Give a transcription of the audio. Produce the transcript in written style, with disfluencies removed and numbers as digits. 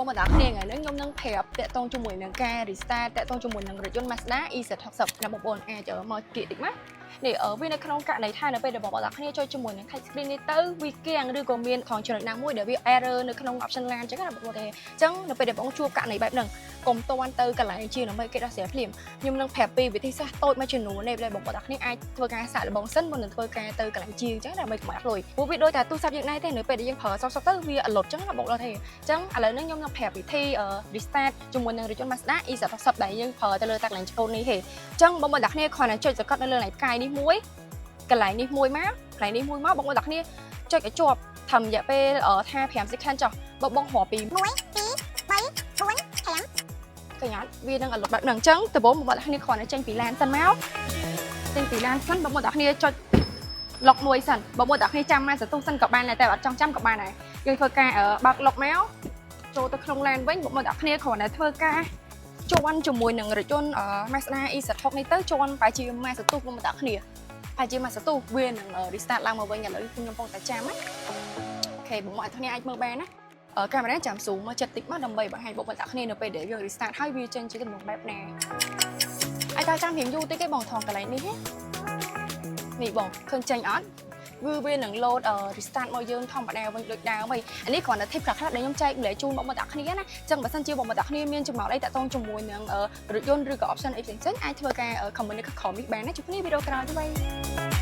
បងប្អូនទាំងគ្នាថ្ងៃនេះខ្ញុំនឹងប្រាប់តាក់ទងជាមួយនឹងការ restart តាក់ទងជាមួយនឹងរថយន្ត Mazda EZ60 ណាបងប្អូនអាចមកគៀកតិចមកនេះវានៅក្នុងករណីថានៅពេលដែលបងប្អូនទាំងគ្នាចុចជាមួយនឹង touch screen នេះទៅវាគាំងឬក៏មានថងចំណុចណាមួយដែលវា error នៅក្នុង option ឡានអញ្ចឹងណាបងប្អូនទេអញ្ចឹងនៅពេលដែលបងជួបករណីបែបហ្នឹងកុំទាន់ទៅកន្លែងជាដើម្បីគេដោះស្រាយភ្លាមខ្ញុំនឹងប្រាប់ពីវិធីសាស្ត្រតូចមួយចំនួននេះដែលបងប្អូនទាំងគ្នាអាចធ្វើការសាកល្បងសិនមុននឹងធ្វើការទៅកន្លែងជាងអញ្ចឹងដើម្បីកុំឲ្យអស់លុយព្រោះវាដូចតែទូរស័ព្ទយើងដែរទេនៅពេលដែលយើងប្រើសោកៗទៅវាអលត់អញ្ចឹងណាបងប្អូនទេអញ្ចឹងឥឡូវនេះខ្ញុំនឹងប្រាប់វិធី restart ជាមួយនឹងរថយន្ត Mazda EZ60 ដែលយើងប្រើទៅលើតាកន្លែងឆ្កូននេះទេអញ្ចឹងបងប្អូនទាំងគ្នាគ្រាន់តែចុចសង្កត់នៅលើកន្លែងផ្កាយនេះមួយកន្លែងនេះមួយមកកន្លែងនេះមួយមកបងប្អូនទាំងគ្នាចុចឲ្យជាប់ធ្វើរយៈពេលថា5 second ចុះបើបងរាប់ពី 1 2 3 4 5 កញ្ញាវានឹងអលត់បែបហ្នឹងអញ្ចឹងដំបូងបងប្អូនទាំងគ្នាគ្រាន់តែចេញពីឡានសិនមកចេញពីឡានសិនបងប្អូនទាំងគ្នាចុច lock មួយសិនបងប្អូនទាំងគ្នាចាំមកសន្ទុះសិនក៏បានដែរតែអត់ចង់ចាំក៏បានដែរយើងធ្វើការបើក lock មកចូលទៅក្នុងឡានវិញបងប្អូនទាំងគ្នាគ្រាន់តែធ្វើការជាន់ជាមួយនឹងរថយន្ត Mazda EZ6 នេះទៅជាន់បែរជាមួយសន្ទុះបងប្អូនទាំងគ្នាបែរជាមួយសន្ទុះវានឹង restart ឡើងមកវិញឥឡូវខ្ញុំកំពុងតែចាំណាOK បងប្អូនទាំងគ្នាអាចមើលបានណាកាមេរ៉ាចាំស៊ូមមកចិត្តតិចមកដើម្បីបង្ហាញបងប្អូនទាំងគ្នានៅពេលដែលយើង restart ហើយវាចេញជាទម្រង់បែបណាអាចតើចាំរៀងយូរតិចទេបងថងកន្លែងនេះនេះបងឃើញចេញអត់គឺវានឹង load restart មកយើងធម្មតាវិញដូចដើមហីអានេះគ្រាន់តែ tip ខ្លះៗដែលខ្ញុំចែកម្លែកជូនបងប្អូនទាំងគ្នាណាអញ្ចឹងបើសិនជាបងប្អូនទាំងគ្នាមានចម្ងល់អីតាក់ទងជាមួយនឹងរថយន្តឬក៏ option អីផ្សេងៗអាចធ្វើការ comment នៅខាងក្រោមនេះបានណាជួបគ្នាវីដេអូក្រោយទៅបាយ។